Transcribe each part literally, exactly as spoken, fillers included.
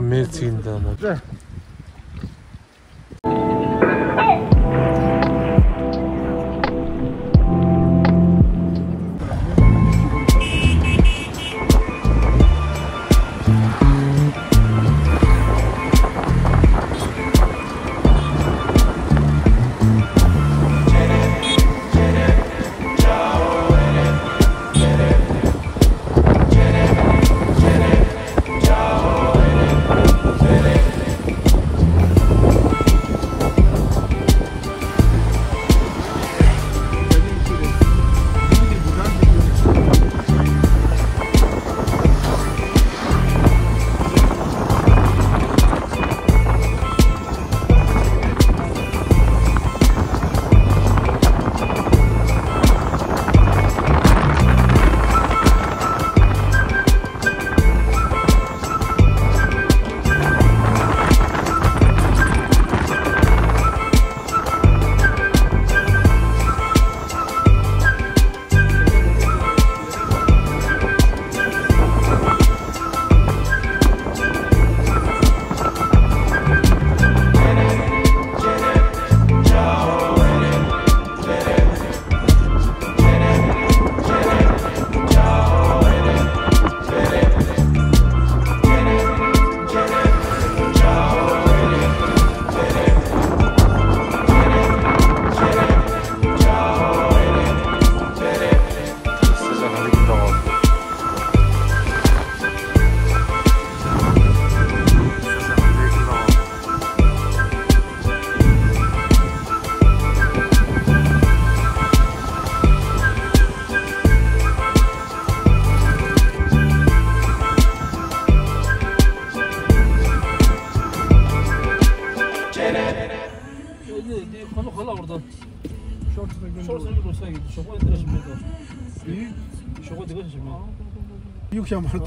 མེ་ཚིག་འདི་མ། ཁོ་ཚོ་ག་ལ་བར་དུ། ཤོར་སོང་གི་ལོ་ས་ཡིན། ཞོགས་པ་འདི་ར་ཞིག་མེད་དོ། ཞོགས་པ་འདི་ག་ཞིག་མེད། གཡུག་བཞག་མ་ཐུབ།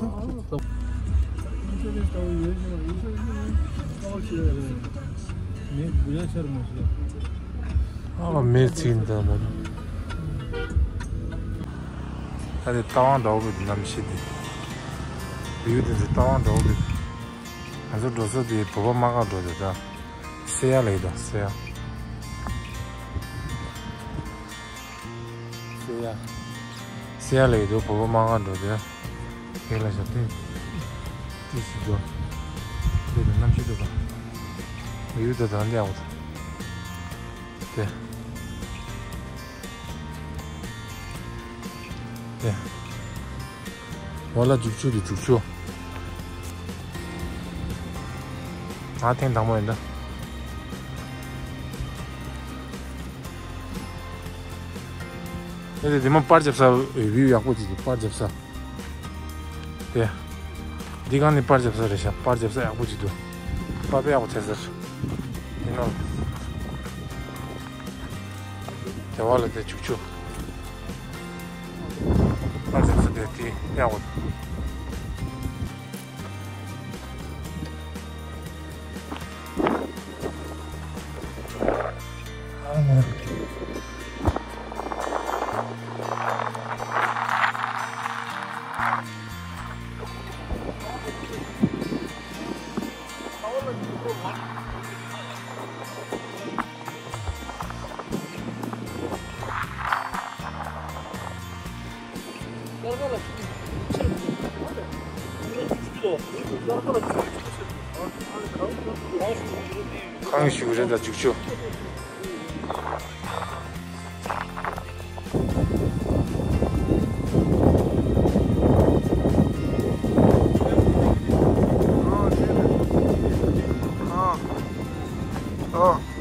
མེད་དགུ་ཡ་ཆར་མ་ཞིག་ཨ་མེ་ཚིག་འདི་མ། ད་དེ་རྟ་དབང་འདྲ་བོ་གི་གནམ་གཤིས་དེ། བིའུ་དེ་ཚོ་རྟ་དབང་འདྲ་བོ་གི། ང་ཚོ་འགྲོ་ས་དེ་བོད་པ་དམག་སྒར་འགྲོ་དེ་ད། སེ་ཡ་ལ་ཡོད་དོ་སེ་ཡ། སེ་ཡ། སེ་ཡ་ལ་ཡོད་དོ་བོད་པ་དམག་སྒར་འགྲོ་དེ། དེ་ལ་ཞབས་བརྟན། ཏི་སི་འགྲོ། དེ་དང་གནམ་གཤིས་འགྲོ་དང་། ཡུལ་དེ་དང་འདི་ཡག་པོ་དང་། དེ། དེ། ཝ་ལ་རྒྱུག་ཆུ་དེ་རྒྱུག་ཆུ། ང་ཐེངས་དང་པོ་ཡིན་ད། ཨེ་དེ་དེ་མ་པར་རྒྱབ་ས་བིའུ་ཡག་པོ་ཅིག་འདུག་པར་རྒྱབ་ས། དེ། འདི་གང་ནས་པར་རྒྱབ་ས་རེད་ཤག་པར་རྒྱབ་ས་ཡག་པོ་ཅིག་འདུག་པར་དཔེ་ཡག་པོ་ཐེབས་ས་རེད། དེ་ནང་། དེ་བ་ལ་དེ་བྱུག་ཆུ། པར་རྒྱབ་ས་དེ་དེ་ཡག་པོ་འདུག་གང་ཞིག་རེད་ད་བྱུག་ཆུ། ཨ།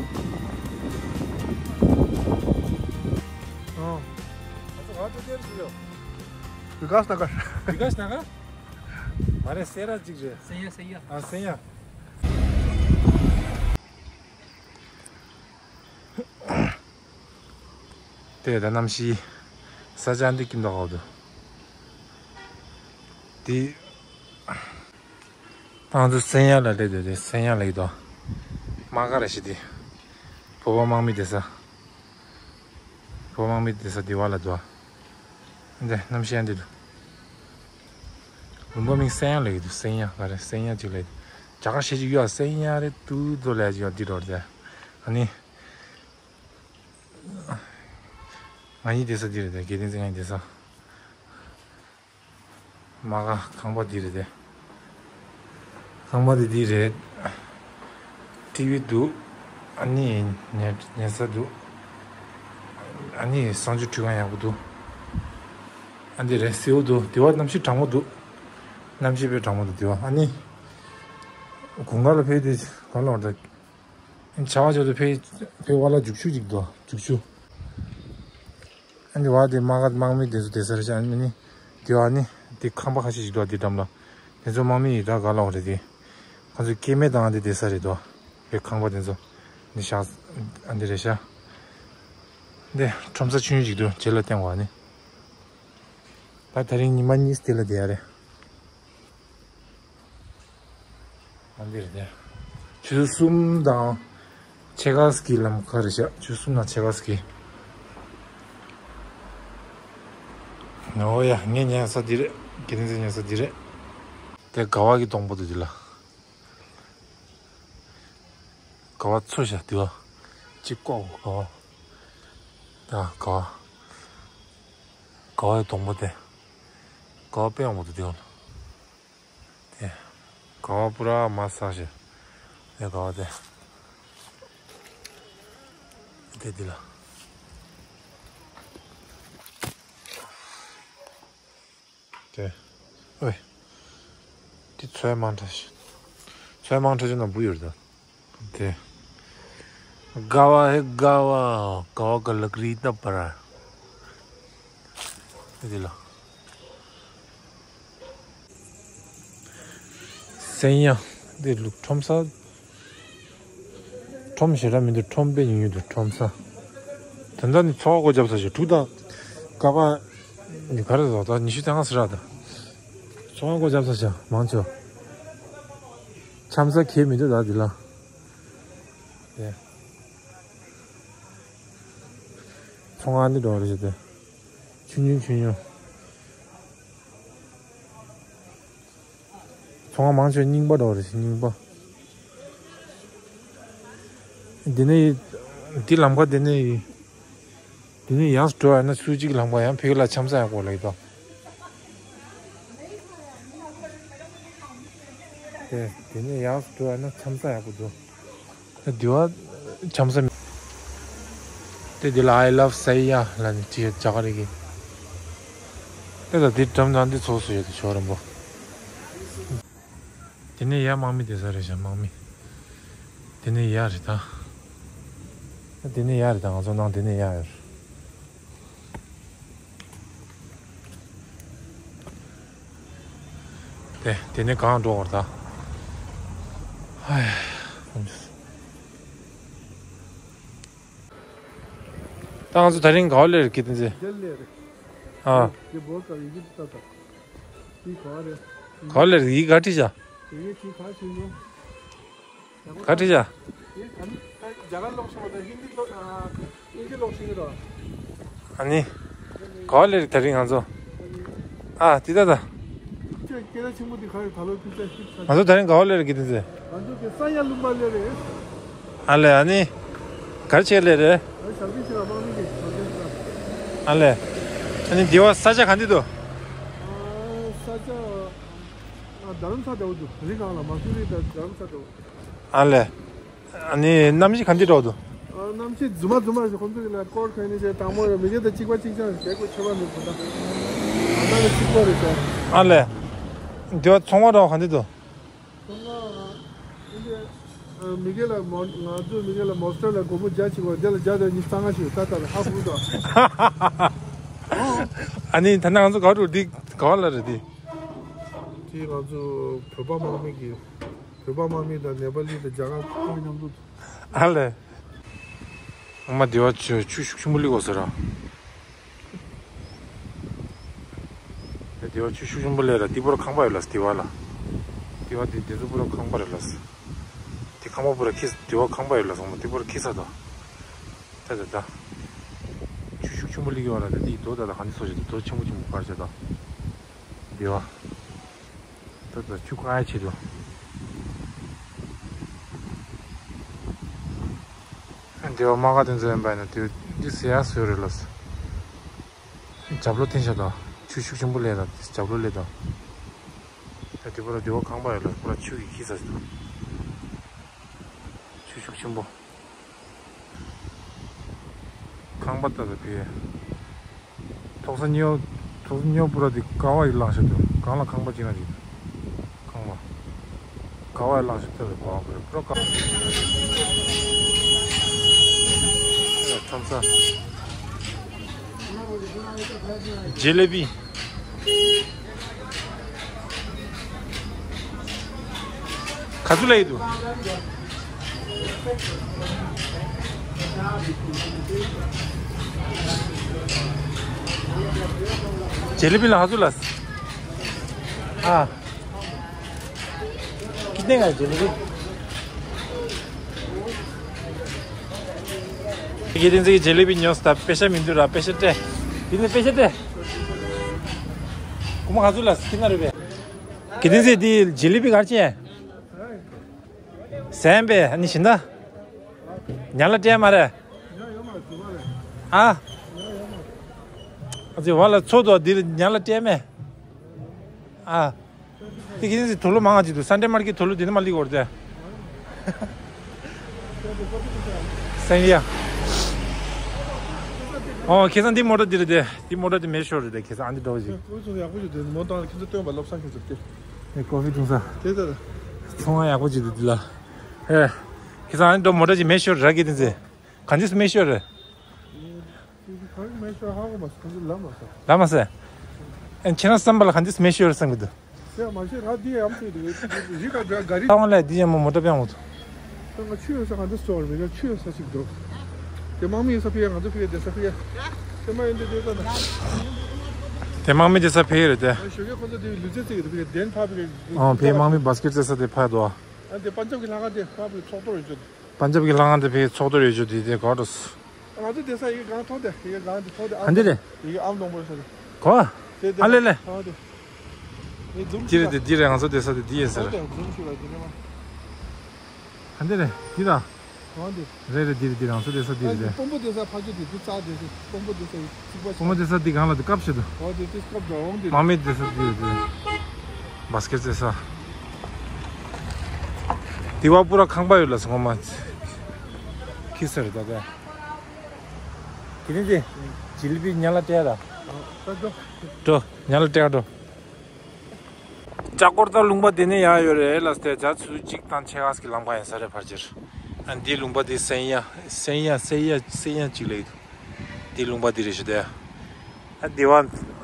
ང་ཚོ་ག་ཚོད་དེར་ཞིག་ཡོད། བི་ཀཱཤ་ནགར། བི་ཀཱཤ་ནགར། མ་རེད་སེ་ར་ཅིག་རེད། སེ་ཡ་སེ་ཡ། ཨ་སེ་ཡ། དེ་ད་གནམ་གཤིས། ས་ཆ་འདི་ཀིམ་དགའ་འདུག་དེ། ང་ཚོ་སེ་ཡ་ལ་སླེབས་འདུག་དེ་སེ་ཡ་ལ་ཡོད་དོ། དམག་སྒར་རེད་ཤག་དེ། བོད་པ་དམག་མི་བསྡད་ས། བོད་དམག་མི་བསྡད་ས་དེ་བ་ལ་འདུག་འདི་གནམ་གཤིས་འདི་འདུག་ལུང་པ་མིང་སེ་ཡ་ལ་ཡོད་འདུག་སེ་ཡ་ག་རེ་སེ་ཡ་ཅིག་ལ་ཡོད། ཇ་ཁ་ཤས་ཅིག་ཡོད་སེ་ཡ་རེ་ཏུ་ཏོ་ལས་ཅིག་ཡོད་འདི་འགྲོ་རེད། ཨ་ནི། ང་གཉིས་བསྡད་ས་འདི་རེད་དེ། དགེ་ལྡན་ཚེ་ང་གཉིས་བསྡད་ས། མ་ག་ཁང་པ་འདི་རེད་དེ། ཁང་པ་འདི་འདི་རེད། ཊི་ཝི་འདུག་ཨ་ནི་ཉལ་ཉལ་ས་འདུག་ཨ་ནི་གསང་སྤྱོད་ཁྲུས་ཁང་ཡག་པོ་འདུག་ཨ་འདི་རེད། སེའུ་འདུག་འདི་བ་གནམ་གཤིས་གྲང་མོ་འདུག་གནམ་གཤིས་དཔེ་གྲང་མོ་འདུག་འདི་བ། ཨ་ནི་དགུན་ཁ་ལ་ཕེབས་དུས་ག་ལ་བར་ད། བྱ་བ་བྱ་དུ་ཕེ་ཕེ་བ་ལ་རྒྱུག་ཆུ་ཅིག་འདུག་རྒྱུག་ཆུ། ཨ་ནི་བ་དེ་མ་ག་དམག་མི་དེ་ཚོ་དེ་སར་བྱ། ཨ་ནི་དེ་བ་ནི་དེ་ཁང་པ་ཁ་ཤས་ཅིག་འདུག་དེ་འགྲམ་ལ། དེ་ཚོ་དམག་མི་ཡི་ད་ག་ལ་འོ་རེད་དེ། ཁོ་ཚོ་སྐྱེ་དམན་དང་དེ་དེ་ས་རེད་དོ། བའི་ཁང་པ་དེ་ཚོ་ནི་ཤག་ཨ་འདི་རེད་ཤག་འདི་ཁྲོམ་ས་ཆུང་ཆུང་ཅིག་འདུག་བྱེ་ལ་བསྟན་བ་ནི། ད་དེ་རིང་ཉི་མ་གཉིས་དེ་ལ་བསྡད་ཡ་རེད། ཨ་འདི་རེད་དེ། ཆུ་གསུམ་དང་ཕྱེད་ཀ་སྐྱིད་ལམ་ཁ་རེད་ཤག་ཆུ་གསུམ་དང་ཕྱེད་ཀ་སྐྱིད། ཨོ་ཡ་ངས་ཉལ་ས་འདི་རེད། དགེ་ལྡན་ཚེ་ཉལ་ས་འདི་རེད། དེ་དགའ་བ་གི་སྡོང་པོ་དེ་འདི་ལ། དགའ་བ་ཚོ་ཤག་འདི་བ། གཅིག་ཀོ་དགའ་བ། ད་དགའ་བ། དགའ་བ་གི་སྡོང་པོ་དེ། དགའ་བ་དཔེ་ཡག་པོ་འདུག་འདི་བ་ལ། དེ། དགའ་བ་པུ་ར་མ་ས་ཞེ། དེ་དགའ་བ་དེ། དེ་འདི་ལ། དེ། ཨོའི། དེ་ཚོད་མང་དྲགས་ཤག་ཚོད་མང་དྲགས་ཤག་ན་བུ་ཡོད་རེད་ད། དེ། དགའ་བ་ཧེ་དགའ་བ། དགའ་བ་ག་ལ་ཀི་རི་ད་པ་ར། དེ་འདི་ལ། སེང་ཡ། འདི་ལུག་ཁྲོམ་ས། ཁྲོམ་ཞེ་དྲག་མི་འདུག་ཁྲོམ་དཔེ་ཉུང་ཉུང་འདུག་ཁྲོམ་ས། ད་ལྟ་ནི་ཚོང་སྒོ་བརྒྱབ་ཚར་ཞིག་དྲུག་དང་། ཀ་པ། ནི་ག་རེ་ཟོ་ད་ཉི་ཤུ་རྩ་ལྔ་ཟེར་ར་ད། ཚོང་སྒོ་བརྒྱབ་ཚར་ཞིག་མང་ཆོག་འཆམ་ས་ཁེལ་མི་འདུག་ད་འདི་ལ། དེ། ཚོང་ཁང་འདི་འགྲོ་རེ་ཞིག་དེ། ཆུང་ཆུང་ཆུང་ཆུང་། ཚོང་ཁང་མང་ཆེ་རྙིང་པ་འདྲ་བོ་རེད་ཤག་རྙིང་པ། འདི་ནས་འདི་ལམ་ཁ་འདི་ནས་འདི་ནས་ཡང་འགྲོ་ཡ་ན་ཆུ་གཅིག་ལམ་ཁ་ཡང་ཕ་གི་ལ་འཆམ་ས་ཡག་པོ་ལ་ཡོད་པ། དེ་འདི་ནས་ཡང་འགྲོ་ཡ་ན་འཆམ་ས་ཡག་པོ་འདུག་འདི་བ་འཆམ་ས་མེད། དེ་འདི་ལ་I love Saiya ལ་ནི་ཅི་རྒྱ་གར་གི་དེ་ལ་འདི་འགྲམ་དང་འདི་ཚོགས་སུ་ཡོད་དེ་ཞོར་རིང་པོ། དེ་ནས་ཡ་དམག་མི་དེ་ས་རེད་ཤག་དམག་མི། དེ་ནས་ཡ་རེད་ད། དེ་ནས་ཡ་རེད་ད་ང་ཚོ་ནང་དེ་ནས་ཡ་ཡོད། དེ་དེ་ནས་གང་འགྲོ་བར་ད། ཧའི། ད་ང་ཚོ་དེ་རིང་ག་བ་ལེར་གི་དེ་ཚེ། རྒྱལ་ལེར། ཨ། དེ་བོ་ཀ་ཡི་གེ་ཏ་ཏ། དེ་ག་བ་རེད། ག་བ་ལེར་ཡི་ག་ཁྲི་ཤག་དེ་གི་ཁྲི་ཁ་ཤིང་ནོ། ག་ཁྲི་ཤག་དེ་ག་ནི་རྒྱ་གར་ལོག་ཤོག་དང་ཧིན་དི་ལོག་ཨ་ཨིན་ཇི་ལོག་ཤིང་རོ། ཨ་ནི། ག་བ་ལེར་དེ་རིང་ང་ཚོ། ཨ་དེ་ད་ད། ཁྱོད་སྐད་ཆ་ཆེན་པོ་དེ་ག་རེ་ད་ལོ་ཁྱོད་ཅག་ཤིག་ང་ཚོ་དེ་རིང་ག་བ་ལེར་གི་དེ་ཚེ། ང་ཚོ་དེ་ས་ཡ་ལུང་པ་ལེར་རེད། ཨ་ལེ་ཨ་ནི། གར་ཆེ་ལེ་རེ། ཨ་ཞག་དེ་ཆེ་ལ་དམག་མི་གི་གོ་དོན་ས། ཨ་ལེ། ཨ་ནི་འདི་བ་ས་ཆ་ག་འདི་འདུག་ཨ་ས་ཆ། ཨ་རྡ་རམ་ས་འདྲ་བོ་འདུག་རི་སྒང་ལ་མ་སུ་རི་དང་རྡ་རམ་ས་འདྲ་བོ། ཨ་ལེ། ཨ་ནི་གནམ་གཤིས་ག་འདི་འདྲ་བོ་འདུག་ཨ་གནམ་གཤིས་རྫུན་མ་རྫུན་མ་ཞིག་ཁོང་ཚོ་གི་ལ་སྐོར་ག་ནི་ཞེ་དང་མོ་ཡོད་མི་གེ་དང་གཅིག་པ་གཅིག་རྐྱང་རེད་གོ་ཆེ་བ་མི་དགོས་ད། ཨ་ན་ལ་གཅིག་པ་རེད་ཤག་ཨ་ལེ། འདི་བ་ཚོང་པ་འདྲ་བོ་ག་འདི་འདུག་ཚོང་པ། ཨ་འདི། ཨ་མི་གེ་ལ་མོ་ང་ཚོ་མི་གེ་ལ་མོ་སི་ཊར་ལ་སྒོར་མོ་བརྒྱ་གཅིག་བ་དེ་ལ་བརྒྱ་དང་ཉི་ཤུ་རྩ་ལྔ་ཞིག་ཡོད་ད་ལྟ་ལ་ཧ་གོ་འདུག་ཨ་ནི་ད་ནང་ང་ཚོ་ག་རུ་འདི་ག་བ་ལ་རེད་འདི། དེ་ང་ཚོ་བོད་པ་དམག་མི་གི་བོད་པ་དམག་མི་དང་ནེ་པ་ལི་དང་རྒྱ་གར་ཁོང་མཉམ་དུ། ཨ་ལེ། ཨ་མ་དེ་བ་ཆུ་ཆུ་ཤུགས་ཆེན་པོ་སླེབས་གོ་ཟེར་ར། དེ་དེ་བ་ཆུ་ཤུགས་ཆེན་པོ་སླེབས་ར་དེ་པུ་ར་ཁང་པ་ཡོད་ལ་དེ་བ་ལ། དེ་བ་དེ་དེ་ཚོ་པུ་ར་ཁང་པ་རེད་ལ། དེ་ཁང་པ་པུ་ར་ཁེ་དེ་བ་ཁང་པ་ཡོད་ལ་སོང་མ་དེ་པུ་ར་ཁེ་ས་དོ། ད་ད་ད། ཆུ་ཤུགས་ཆེན་པོ་སླེབས་ཀྱི་བ་ར་དེ་དེ་རྡོ་ད་ད་ག་འདི་སོ་ཞིག་དེ་རྡོ་ཆེན་པོ་ཆེན་པོ་ཕར་བྱེད་དོ། དེ་བ། ད་ད་ཆུ་ཁ་ཡ་ཆེ་དོ། འདི་བ་མ་ག་དེ་ཚོ་ཡིན་པ་ཡིན་ན་དེ་འདི་ཟེར་ཡག་བཟོས་རེད་ལ། རྒྱབ་ལོགས་འཐེན་བཞག་དང་། ཆུ་ཤུགས་ཆེན་པོ་སླེབས་དང་། རྒྱབ་ལོགས་སླེབས་དང་། ད་དེ་པར་དེ་བ་ཁང་པ་ཡོད་ལ། པུ་ར་ཆུ་གིས་འཁྱིལ་ཚར་ཞིག་དང་། ཆུ་ཤུགས་ཆེན་པོ། ཁང་པ་ལྟ་བུ་བེ། ཐོག་ས་ཉོ། ཐོག་ས་ཉོ་པུ་ར་དེ་ཀ་བ་ཡི་ལངས་ཤག་དང་། གང་ལ་ཁང་པ་ཅིག་ན་ཅིག་དང་། ཁང་པ། ཀ་བ་ཡི་ལངས་ཤག་ལྟ་བུ་བ་པུ་ར་པུ་ར་ཀ། ཁྲོམ་ས། ཇེ་ལེ་བི། ག་ཚོད་ལ་ཡིན་འདུག་ཇེ་ལེ་བི་ལ་ག་ཚོད་ལ། ཨ། ཁྱི་སྟེང་ང་ཇེ་ལེ་བི། དགེ་ལྡན་ཚེ་གི་ཇེ་ལེ་བི་ཉོས་ད། པེ་ཤ་མི་འདུག་ར། པེ་ཤ་སྤྲད། དེ་ནས་པེ་ཤ་སྤྲད། སྒོར་མོ་ག་ཚོད་ལ་ཁྱི་ན་རེད་པས། དགེ་ལྡན་ཚེ་དེ་ཇེ་ལེ་བི་ག་རེ་ཅན། ཟན་པས་ཨ་ནི་བཞིན་ད། ཉ་ལ་སྤྲད་མ་རེད། ཨ། ཨ་ཙི་བ་ལ་ཚོ་དོ་འདིར་ཉ་ལ་སྤྲད་མེད། ཨ། དེ་ཁྱེད་ཚོས་དུག་ལོག་མང་ང་ཅིག་འདུག་སན་ཌེ་མར་ཀེཊ་དུག་ལོག་དེ་ནས་མ་ལི་གོར་ཏེ། སན་ཡ། ཨོ་ཁེ་སང་འདི་མོ་ཊ་འདི་རེད་དེ། འདི་མོ་ཊ་འདི་མེ་ཤོར་རེད་དེ། ཁེ་སང་ཨ་འདི་འགྲོ་གི་ཅིག་ཀོ་ཕི་ཚོང་ཡག་པོ་ཞིག་འདུག་མོ་ཊ་ཁྱེད་ཚོ་སྟོན་པ་བློ་བཟང་ཁྱེད་ཚོ་སྟེ། ཨེ་ཀོ་ཕི་འཐུང་ས། དེ་ལྟར། ཚོང་ཡག་པོ་ཅིག་འདུག་འདི་ལ། ཨེ། ཁེ་སང་ཨ་འདི་འགྲོ་མོ་ཊ་ཅིག་མེ་ཤོར་ར་གི་དེ་ཚེ། ག་འདི་སུ་མེ་ཤོར་རེད། གང་མེད་ཤོར་ཧ་གོ་མ་སོང་། ཁོང་ཚོ་ལབ་མ་སོང་། ལབ་མ་སོང་། ཨེ་ཁྱེད་རང་བསམ་པ་ལ་ག་འདི་སུ་མེ་ཤོར་བསམ་གི་འདུག་ཟེར་མ་ཤེས། ང་འདི་ཡམ་ཚོད་འདུག་རི་ཁ་འདྲ་ག་རི། ཨ་ཝང་ལ་འདི་ཡང་མོ་མོ་ཊ་པའང་འོང་ཚོ། ད་ང་ཆུ་ཡོད་ས་ག་འདི་སུ་ཅོག་རེད། མི་ཁ་ཆུ་ཡོད་ས་ཞིག་འདུག་དེ་དམག་མི་ཡོད་ས་ཕི་ཡ། ང་ཚོ་ཕི་ཡ་བསྡད་ས་ཕི་ཡ། དེ་མ་ཡིན་དེ་དེ་ད་ད། དེ་དམག་མི་བསྡད་ས་ཕི་ཡ་རེད་དེ། ཞོགས་ཀས་ཁོ་ཚོ་དེ་ལུས་རྩལ་རྩེད་ཀྱི་འདུག་ཕི་ཡ་གདན་ཕབ་ཕི་ཡ། ཨོ་ཕི་ཡ་དམག་མི་བཱ་སི་ཀེཊ་རྩེད་ས་དེ་ཕར་འདུག་ཨ། ཨ་འདི་པན་ཇབ་གི་ལྷ་ཁང་དེ་ཕར་ཕི་ཚོགས་གཏོར་ཡོད་ཅོ། པན་ཇབ་ཀྱི་ལྷ་ཁང་དེ་ཕའི་ཚོགས་གཏོར་ཡོད་ཆོག་དེ་དེ་ག་འགྲོ་སོང་། ང་ཚོ་བསྡད་ས་ཡི་གེ་གང་མཐོང་དེ། ཡི་གེ་གང་དེ་མཐོང་དེ། ཨ་འདི་རེད། ཡི་གེ་ཨམ་སྡོང་པོ་ས་རེད། གོ། དེ་དེ་ཨ་ལེ་ལེ། གང་དེ། ངས་འཛུམ་དེ་ཞིག་རེད་དེ། ལ། དེ་རེད། ང་ཚོ་བསྡད་ས་དེ་དེ་ཡིན་ཟེར། གང་དེ་འཛུམ་ཞིག་ལ་དེ་རེད་མ། ཨ་འདི་རེད་དེ་ད། གང་དེ། རེད་རེད་དེ་རེད་དེ་རེད། ང་ཚོ་བསྡད་ས་དེ་རེད་དེ། སྤོམ་པོ་བསྡད་ས་ཕ་གི་དེ་དེ་རྩ་དེ་རེད། སྤོམ་པོ་བསྡད་ས་ཡི་ཚིག་པ་ཆ། སྤོམ་པོ་བསྡད་ས་དེ་གང་ལ་དེ་སྐབས་ཤིག་ཏུ། གང་དེ་དེ་སྐབས་འགྲོ་འོང་དེ། དམག་མི་བསྡད་ས་དེ་རེད་དེ། བཱ་སི་ཀེཊ་རྩེད་ས། དེ་བ་པུ་ར་ཁང་པ་ཡོད་ལ་སོང་མ། ཁི་སར་ད་ད། དེ་ནི་དེ། ཇི་ལི་པི་ཉ་ལ་སྤྲད་ད། འགྲོ། ཉ་ལ་སྤྲད་འགྲོ། ལྕགས་འཁོར་དང་ལུང་པ་དེ་ནས་ཡར་ཡོད་རེད་ལ་སྟེ། རྒྱ་ཚུལ་གཅིག་དང་ཕྱེད་ཀ་གི་ལམ་ཁ་ཡིན་ས་རེད་ཕལ་ཆེར། ཨ་འདིའི་ལུང་པ་དེ་སན་ཡ། སན་ཡ་སན་ཡ་སན་ཡ་གཅིག་ལ་ཡོད། དེའི་ལུང་པ་དེ་རེད་ཞུ་དེ། ཨ་དེ་བ་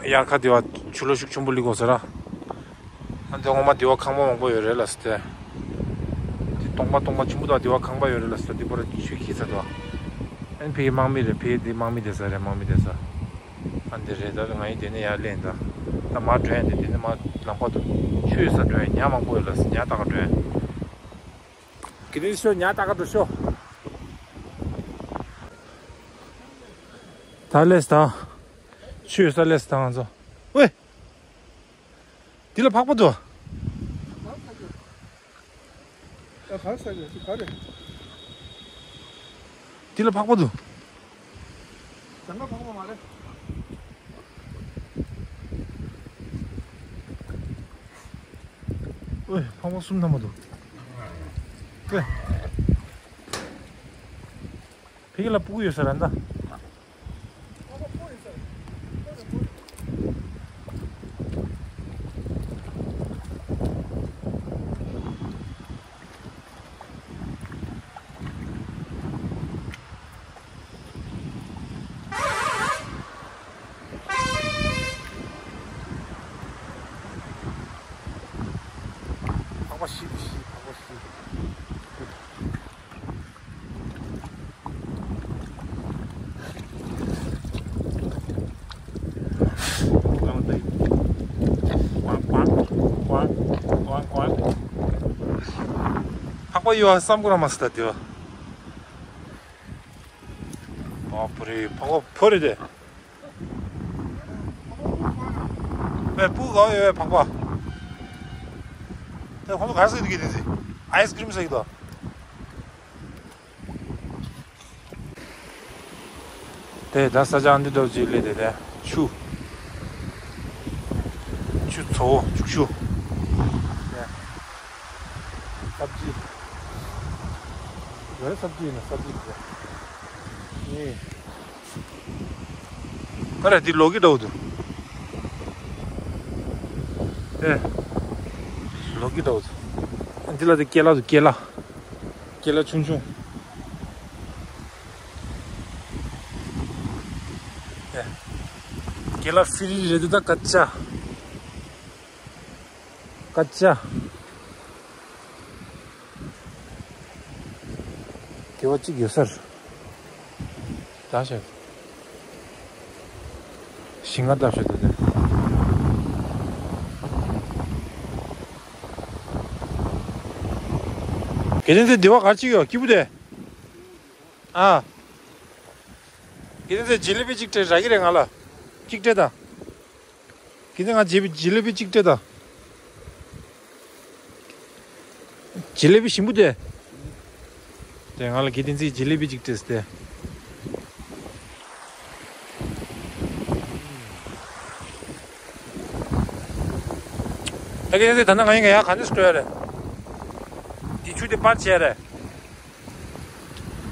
དབྱར་ཁ་དེ་བ་ཆུ་ལོག་ཤུགས་ཆེན་པོ་སླེབས་གོ་ས་ར། ཨ་དེ་ངོ་མ་དེ་བ་ཁང་པ་མང་པོ་ཡོད་རེད་ལ་སྟེ། དེ་སྟོང་པ་སྟོང་པ་ཆེན་པོ་དང་དེ་བ་ཁང་པ་ཡོད་རེད་ལ་སྟེ། དེ་པར་ཆུ་འཁྱིལ་ཚར་འདུག་ཨ་ཕའི་དམག་མི་རེད། ཕའི་དེ་དམག་མི་བསྡད་ས་རེད། དམག་མི་བསྡད་ས། ཨ་འདི་རེད། ད་ང་ཡི་དེ་ནས་ཡར་སླེབས་ད། ད་མར་འགྲོ་ཡ་དེ། དེ་ནས་མར་ལམ་ཁ་དུ་ཆུ་ཡོད་ས་འགྲོ་ཡ། ཉ་མང་པོ་ཡོད་ལ་སྟེ། ཉ་ལྟ་ག་འགྲོ་ཡ། དགེ་འདུན་ཤོག་ཉ་ལྟ་ག་འགྲོ་ཤོག་ད་སླེབས་ད། ཆུ་ཡོད་ས་སླེབས་ད་ང་ཚོ། ཝེ། འདི་ལ་ཕག་པ་འདུག་ཨ་ག་ས་ཡོད་ཅི་ག་རེད། འདི་ལ་ཕག་པ་འདུག་ཟངས་དཀར་ཕག་པ་མ་རེད། ཨོའི་ཕག་པ་གསུམ་ཐམ་པ་འདུག་ཨེ། ཕ་གི་ལ་སྤུ་གུ་ཡོད་ས་རེད་ད། ཕག་པ་ཤི་ཤི། ཕག་པ་ཤི། ཕག་པ་ཡོད་བསམ་གོ་ར་མ་སི་ད་དེ་བ། ཨ་ཕོ་རེ། ཕག་པ་ཕོ་རེ་དེ། ཨེ་སྤུ་གུ་ག་བ་ཡོད་པའི་ཕག་པ། ཨེ་ཁོང་ཚོ་ག་རེ་ཟ་གི་འདུག་གི་དེ་ཚེ། ཨའི་སི་ཀི་རིམ་ཟ་གི་འདུག་དེ་ད་ས་ཆ་འདི་འདྲ་ཅིག་སླེབས་ཏེ་དེ་ཆུ། ཆུ་མཚོ་བོ་ཆུ་ཆུ། དེ་སབ་ཇི། ག་རེ་སབ་ཇི་ཡིན་ན་སབ་ཇི་དེ། ནི། ག་རེ་འདི་ལོ་གི་འདྲ་བོ་འདུག་དེ། ལོ་གི་འདྲ་བོ་འདུག་འདི་ལ་དེ་ཀེ་ལ་འདུག་ཀེ་ལ། ཀེ་ལ་ཆུང་ཆུང་། ཀེ་ལ་ཕི་རི་རེད་འདུག་ད་ཀ་ཅ། ཀ་ཅ། དེ་བ་གཅིག་ཡོད་སར། ད་ཤག་ཞིང་ཁ་བཏབ་ཤག་དེ་དེ། དགེ་ལྡན་ཚེ་འདི་བ་གར་གཅིག་ཡོད་སྐྱིད་པོ་དེ། ཨ། དགེ་ལྡན་ཚེ་ཇི་ལི་བི་གཅིག་སྤྲད་རག་གི་རེད་ང་ལ། གཅིག་སྤྲད་དང་། དགེ་ལྡན་ང་ཇི་ཇི་ལི་བི་གཅིག་སྤྲད་དང་། ཇི་ལི་བི་ཞིམ་པོ་དེ། དེ་ང་ལ་དགེ་ལྡན་ཚེ་ཇི་ལི་བི་གཅིག་སྤྲད་དེ། ད་དགེ་ལྡན་ཚེ་ད་ནང་ང་ཡིན་ག་ཡ་ག་འདྲ་སྤྲོད་ཡ་རེད། འདི་ཆུ་དེ་པར་བྱས་རེད།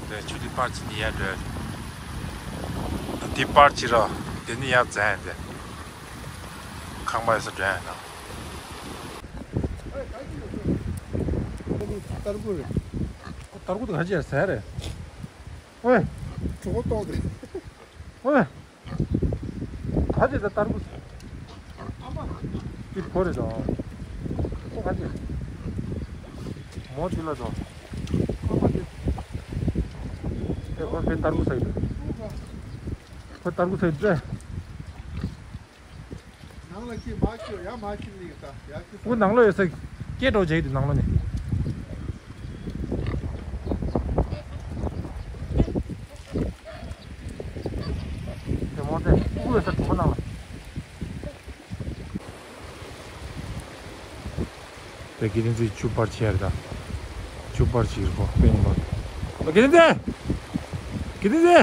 དེ་ཆུ་དེ་པར་ཅི་ནི་ཡར་འགྲོ། དེ་པར་ཅི་ར། དེ་ནི་ཡར་འཛེག་ཡ་དེ། ཁང་པ་ཡོད་ས་འགྲོ་ཡ་ན། ཏར་ཀུ་རེད། ཏར་ཀུ་དེ་ག་ཅི་ཡར་ཟ་ཡ་རེད། ཨོའི། གྲོད་ཁོག་ལྟོགས་ཏེ། ཨོའི། ད་ཅི་ད་ཏར་ཀུ། ཅི་ཕོ་རེད་དོ། ཁོ་ག་ཅི། མོ་ཅི་ལ་དོ། ཨེ་ཁོ་ཕེ་ཏར་ཀུ་ཟ་ཡི་དོ། ཁོ་ཏར་ཀུ་ཟ་ཡི་དོ། ནང་ལ་ཁྱི་མ་ཁྱི་ཡ་མ་ཁྱི་ནི་ད་ཡ་ཁྱི། ཁོ་ནང་ལོ་ཡོད་ས་སྐད་གྲོགས་བྱས་ཡི་དོ་ནང་ལོ་ནི། དེ་མོ་དེ་ཕྲུ་གུ་ཡོད་ས་གྲོགས་པོ་ནང་ལ། དེ་དགེ་ལྡན་ཚེ་ཆུ་པར་ཆེ་ཡར་ད། ཆུ་པར་ཆེ་ཡར་ཁོ་པེན་པར། དགེ་ལྡན་ཚེ། དགེ་ལྡན་ཚེ།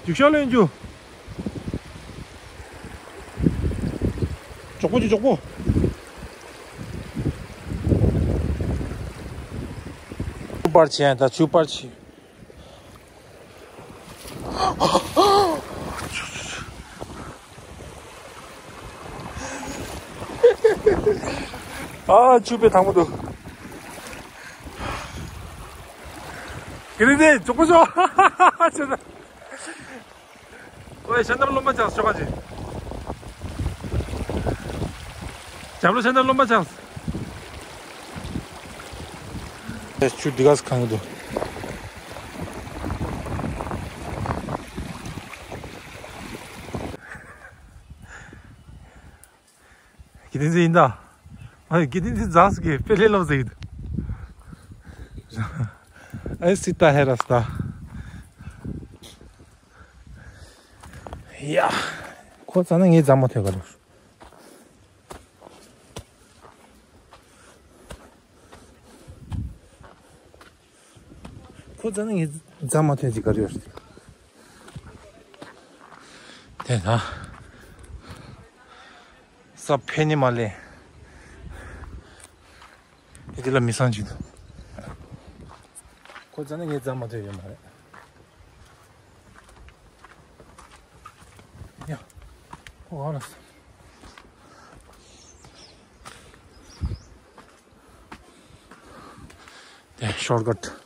རྒྱུག་ཤར་ལེན་རྒྱུ། མགྱོགས་པོ་ཅིག་མགྱོགས་པོ། ཆུ་པར་ཆེ་ཡར་ད་ཆུ་པར་ཆེ། ཨ་ཆུ་དཔེ་ཐང་པོ་འདུག་དགེ་ལྡན་ཚེ་མགྱོགས་པོ་ཤོག་ཆུ་ད། ཨོའི་ཤ་འདབ་རློན་པ་ཆགས་ཤོག་ཁ་ཅིག་རྒྱབ་ལོ་ཤ་འདབ་རློན་པ་ཆགས། ཆུ་འདི་ག་སུ་གང་གི་འདུག་དགེ་ལྡན་ཚེ་ཡིན་ད། ཨ་དགེ་ལྡན་ཚེ་རྫ་སུ་གི་དཔེ་ལས་ལོ་ཟེར་གི་འདུག་ཨེ་སི་ཏ་ཧེ་ར་སི་ཏ། ཡ། ཁོ་ཙ་ན་ངའི་རྫ་མ་ཐོས་ག་རུ། ཁོ་ཙ་ན་ངའི་རྫ་མ་ཐོན་ཅིག་ག་རེ་ཡོད་རེད། དེ་ན། ས་ཕན་ནི་མ་ལེན། དེ་དེ་ལ་མི་སང་ཅིག་འདུག་ཁོ་ཙ་ན་ངའི་རྫ་མ་ཐོན་ཡོད་མ་རེད། ཡ། ཁོ་ག་ལ་སོང་། དེ་ཤོར་ཀཊ།